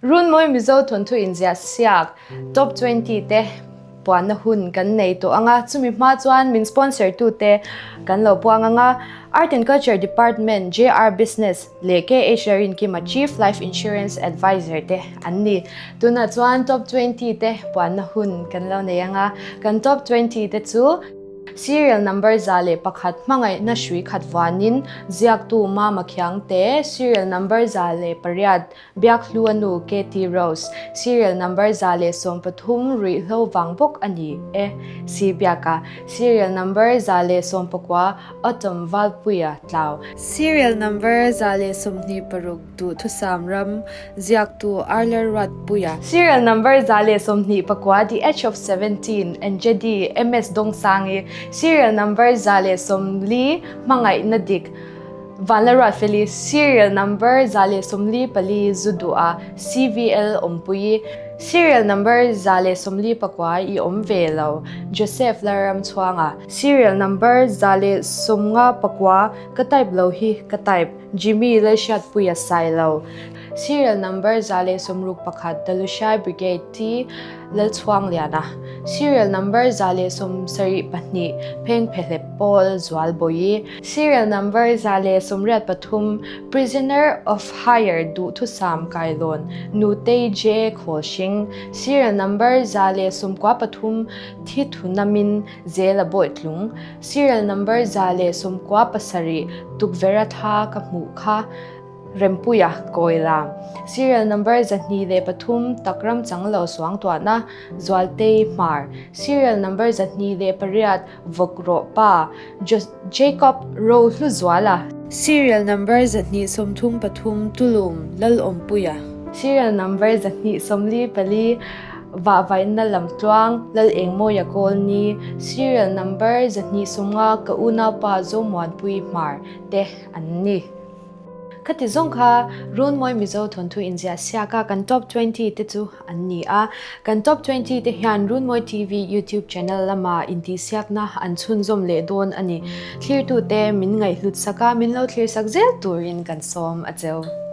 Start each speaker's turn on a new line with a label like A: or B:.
A: Runmawi Mizo thawnthu inziah siak Top 20 te puanna hun kan nei tawh ang a, chumi hma chuan min sponsor tute kan lo puang ang a, Art and Culture Department, JR Business leh KH Larinkima Chief Life Insurance Advisor te an ni. Tunah chuan Top 20 te puanna hun kan lo nei ang a, kan Top 20 te chu. Serial number 101 hmangaihna hrui khat vuanin ziaktu Mama Khiangte, Serial number 108 Biakhlu a nu KT Rose, Serial number 113 ruihhlo vang bawk a ni e, Si Biaka, Serial number 119 Autumn Valpuia Tlau, Serial number 126 Duhthusam ram ziaktu Arler Ruatpuia. Serial number 124 The Age of 17 Engedi MS Dawngsangi Serial number 140 Hmangaihna dik Vanla Ruatfeli Serial number 144 Zu duha CVL Awmpuii Serial number 144 I awm ve lo Joseph Lalramchhuanga Serial number 154 Ka type lo hi ka type Jimmy Lalhriatpuia Sailo, Serial number 161 Dalushai Brigade T Lalchhuangliana, Serial number 172 Phengphehlep Pawl Zualbawi, Serial number 183 Prisoner of Hire Duhthusam Kailawn Nutei J Khawlhring, Serial number 193 Thi Thunamin Zela Bawitlung, Serial number 197 Tukverh a thla ka hmuh kha Rempuia Kawila. Serial number 203 Takram chang lo suang tuahna Zualtei Hmar. Serial number 208 Vawk rawh pa Jacob Rohluzuala. Serial number 233 Tulum Lalawmpuia. Serial number 244 Vahvaihna lamtluang Lalengmawia Kawlni, Serial number 250 Ka unaupa Zomuanpui Hmar te an ni. Khati zawng kha Runmawi Mizo thawnthu inziah siaka kan top 20 te chu an ni a. Kan top 20 te hian Runmawi TV YouTube channel lama intihsiakna an chhunzawm leh dawn a ni. Thlirtute min ngaihhlut sak a, min lo thlirsak zel turin kan sawm a cheu.